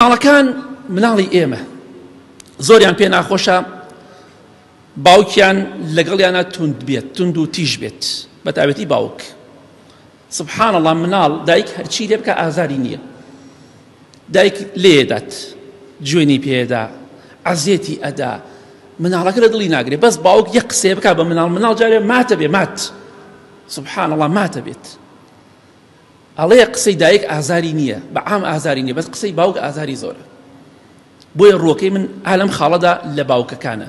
مناڵەکان مناڵی ئێمە زۆریان پێ ناخۆشە باوکیان لەگەڵیانە توند بێت توند و تیژ بێت بە تایبەتی باوک سبحان الله مناڵ دایک هەرچی لێ بکە ئازاری نییە دایک لێدات جوێنی پێدا عەزێتی ئەدا مناڵەکە لە دڵی ناگرێ بەس باوک یەک قسەیە بکە بە مناڵ مناڵ جارێ ماتە بێ مات سبحان الله ماتە بێت ئەڵێ قسەی دایک ئازاری نییە بە عام ئازاری نییە بەس قسەی باوک ئازاری زۆرە بۆیە ڕووەکەی من ئالەم خاڵەدا لە باوکەکانە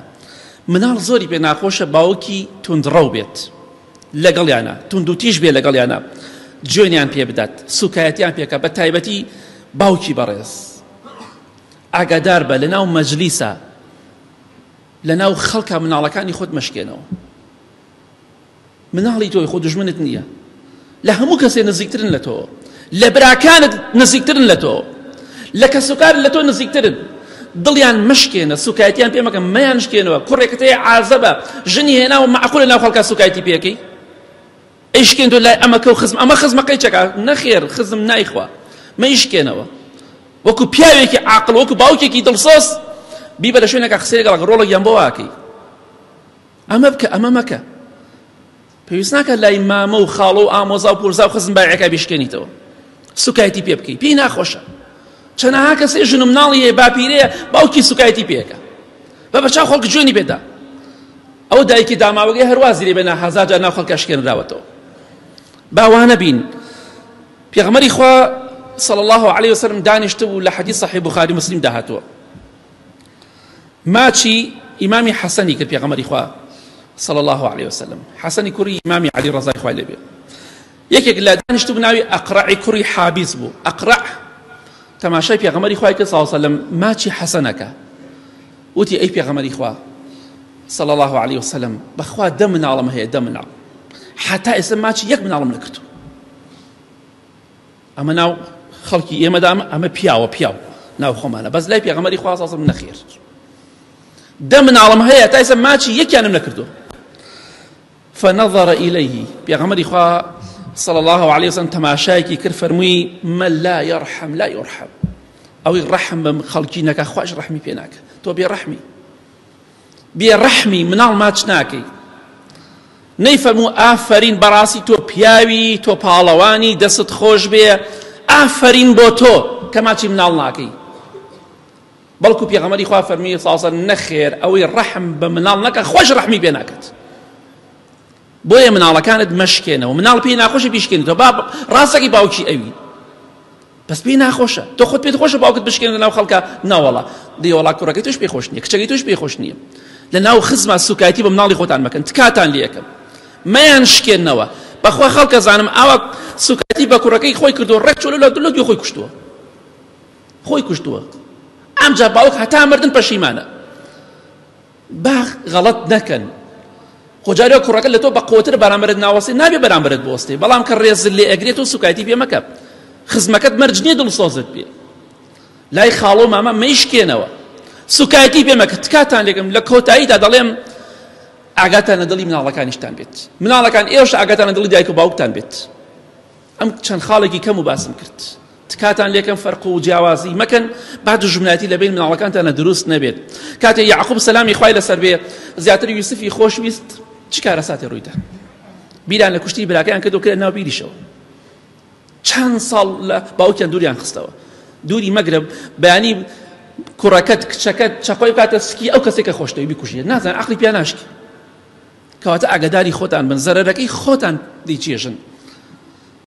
مناڵ زۆری پێ ناخۆشە باوکی توندڕەو بێت لەگەڵیانە توندوتیژ بێ لەگەڵیانە جوێنیان پێ بدات سوکایەتیان پێکە بە تایبەتی باوکی بەڕێز ئاگادار بە لەناو مەجلیسە لەناو خەڵکە مناڵەکانی خۆت مەشکێنەوە مناڵی تۆی خۆ دوژمنت نییە لە هەموو کەسێ نزیکترن لە تۆ لە براکانت نزیکترن لە تۆ لە کەسوکار لە تۆ نزیکترن دڵیان مشکێنە سوکایەتیان پێ مەکە مەیان شکێنەوە کوڕێکت هەیە عازەبە ژنی هێناوە مەعقولە ناو خەڵکا سوکایەتی پێکەی ئەیشکێن تۆ لای ئەمەکە و خزم ئەمە خزمەکەی چەکا نەخێر خزم نایخوا مەیشکێنەوە وەکو پیاوێکی عاقڵ وەکو باوکێکی دڵسۆز بیبە لە شوێنێکا قسەی لەگەڵ ڕۆڵێکیان بۆ واکەی ئەمە بکە ئەمە مەکە پێویست ناکات لای مامە و خاڵۆ و ئامۆزا و پورزا و خزم بایعەکە بیشکێنیتەوە سوکایەتی پێ بکەی پێی ناخۆشە چەنەها کەسێ ژن و مناڵی هەیە باپیرەیە باوکی سوکایەتی پێکە بە بەچاو خەڵک جوێنی پێدا ئەو دایکی داماوەگەی هەروازی لێ بێ هەزار جار ناو خەڵکە شکێنراوەتەوە باوانە بین پێغەمبەری خوا صلی الله علیه وسلم دانیشتبوو لە حەدیث صحیح بخاری مسلم داهاتووە ماچی ئیمامی حەسەنی کرد پێغەمبەری خوا صلی الله علیه وسلم حەسەنی کوڕی ئیمامی عەلی ڕەزای خوای لێ بێ یەکێک لە دانیشتوو ناوی ئەقرەعی کوڕی حابیس بوو ئەقرەع تەماشای پێغەمبەری خوای کرد صلی الله علیه وسلم ماچی حەسەنەکە وتی ئەی پێغەمبەری خوا صلی الله علیه وسلم بەخوا دە مناڵم هەیە دە مناڵ حتا ئێستا ماچی یەک مناڵم نەکردو ئەمە ناو خەڵکی ئێمەدا ئەمە ئەمە پیاوە پیاو ناو خۆمانە بەس لای پێغەمبەری خوا صلی الله نەخێر دە مناڵم هەیە تا ئێستا ماچی یەکیانم نەکردو فنظر إليه پێغەمبەری خوا صلى الله عليه وسلم تەماشایەکی کرد فەرمووی من لا يرحم لا يرحم ئەوەی ڕەحم بە خەڵکی نەکا خواش ڕەحمی پێ ناکە تۆ بێ ڕەحمی بێ ڕەحمی مناڵ ماچ ناکەی نەیفەرموو ئافەرین بەڕاستی تۆ پیاوی تۆ پاڵەوانی دەستت خۆش بێ ئافەرین بۆ تۆ کە ماچی مناڵ ناکەی بەڵکو پێغەمبەری خوا فەرمی ساسە نەخێر ئەوەی ڕەحم بە مناڵ نەکە خۆش ڕەحمی پێ ناکات بۆیە مناڵەکانت مەشکێنەوە مناڵ پێی ناخۆشی بیشکێنیتەوە با ڕاستەکەی باوکی ئەوی بەس پێی ناخۆشە تۆ خۆت پێت خۆشە باوکت بشکێنە ناو خەڵکە ناوەڵا دیوەڵا کوڕەکەی تۆش پێی خۆش نییە کچەکەی تۆش پێی خۆش نییە لە ناو خزما سوکایەتی بە مناڵی خۆتان مەکەن تکاتان لێ یەکەم مەیان شکێنەوە بەخوا خەڵکە زانم ئاوا سوکایەتی بە کوڕەکەی خۆی کردو ڕێک چۆ لە دڵۆکی خۆی کوشتووە خۆی کوشتووە ئەمجا باوک هەتا مردن پەشیمانە با غەڵەت نەکەن خۆ جارێ کوڕەکە لە تۆ بەقوەترە بەرامبەرت ناوەستێ نابێ بەرامبەرت بوەستێ بەڵام کە ڕێزت لێ ئەگرێت تۆ سوکایەتی پێ مەکە خزمەکەت مەرج نییە دڵسۆزت بێ لای خاڵۆ مامە مەیشکێنەوە سوکایەتی پێ مەکە تکاتان لێکم لە کۆتاییدا دەڵێم ئاگاتان لە دڵی مناڵەکانیشتان بێت مناڵەکان ئێوەش ئاگاتان لە دڵی دایک و باوکتان بێت ئەم چەند خاڵێکی کەم و باسم کرد تکاتان لێکەم فەرق و جیاوازی مەکەن با دوژمنایەتی لە بین مناڵەکانتانە دروست نەبێت کاتێ یعقوب سەلامی خوای لەسەر بێ زیاتر یوسفی خۆشویست چ کارەساتێ ڕوویدا بیران لە کوشتنی براکەیان کرد و کرد ناو بیریشەوە چەند ساڵ لە باوکیان دووریان خستەوە دووری مەگرە بەیانی کوڕەکەت کچەکەت چەقۆی بکاتە سکی ئەو کەسێک کە خۆشتەوی بیکوژێت نازان عقلی پیا ناشکی کەواتە ئاگاداری خۆتان بن زەرەرەکەی خۆتان دەیچێژن.